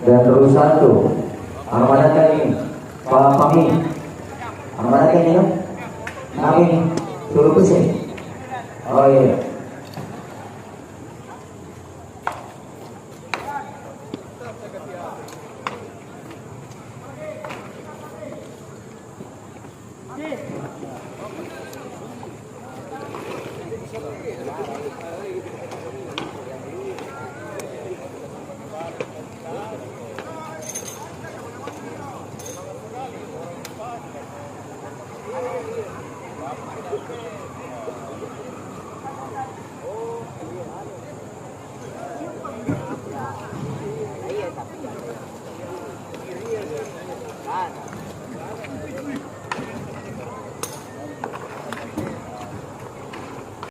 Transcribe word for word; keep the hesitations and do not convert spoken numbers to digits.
Dan terus satu. Armadakangi, Pak Pami. Armadakangi, no? Nabi, suruh pusing. Oh, iya.